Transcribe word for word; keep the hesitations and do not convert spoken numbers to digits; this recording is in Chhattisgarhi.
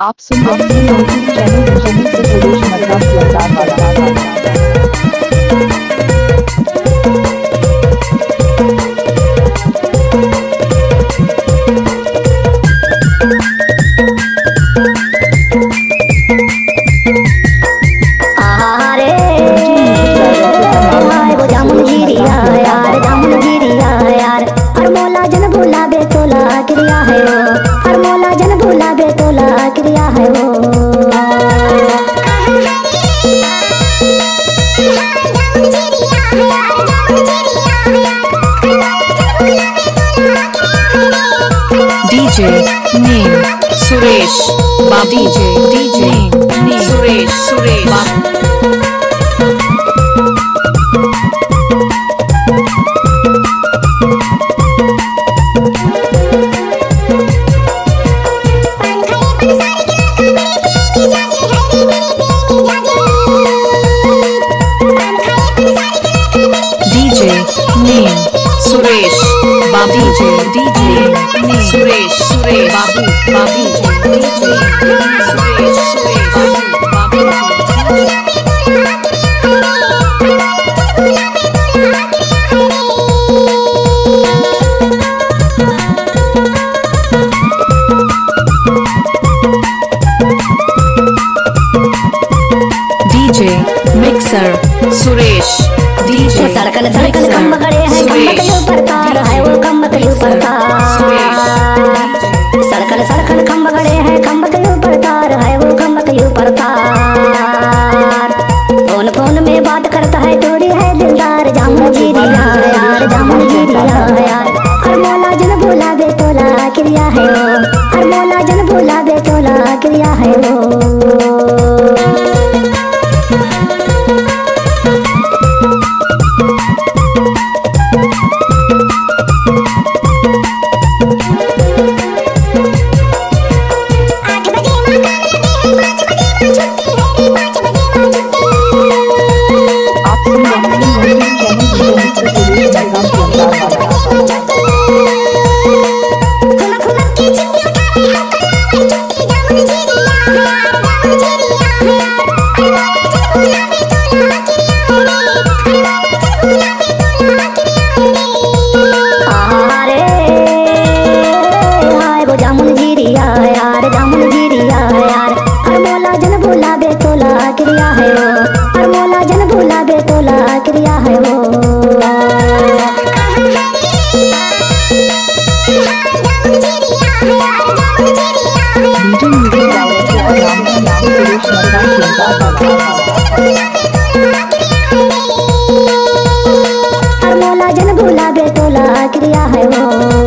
आप सुन रहे हैं YouTube चैनल जंगली से सुरेश मधुरा के अंदाज वाला। अरे, हाय वो जामुन जीरिया यार, जामुन जीरिया यार, हर मोला जन भुलाबे तोला क्रिया है वो, हर मोला जन भुलाबे तोला क्रिया है वो। DJ Neem Suresh Babu, DJ Neem Suresh, Suresh Babu। DJ Neem Suresh Babu, DJ Neem Suresh, Suresh Babu, Babu, DJ Neem Suresh, Suresh Babu, Babu। DJ Mixer Suresh, DJ वो सड़कन सड़कन Mixer खंभ खड़े हैं, खंभ के Suresh, ऊपर तार है, वो खंभ के ऊपर तार। सड़कन सड़कन खंभ खड़े हैं, खंभ के ऊपर तार है, वो खंभ के ऊपर तार। फोन फोन में बात करता है, टोरी है दिलदार, जामुन जीरिया यार, जामुन जीरिया यार। हर मोला जन भुलाबे तोला क्रिया है वो, हर मोला जन भुलाबे तोला क्रिया है वो। अरे, हाय वो जामुन जीरिया यार, जामुन जीरिया यार, हर मोला जन भुलाबे तोला क्रिया है वो, हर मोला जन भुलाबे तोला क्रिया है वो। हर मोला जन भुलाबे तोला क्रिया है वो।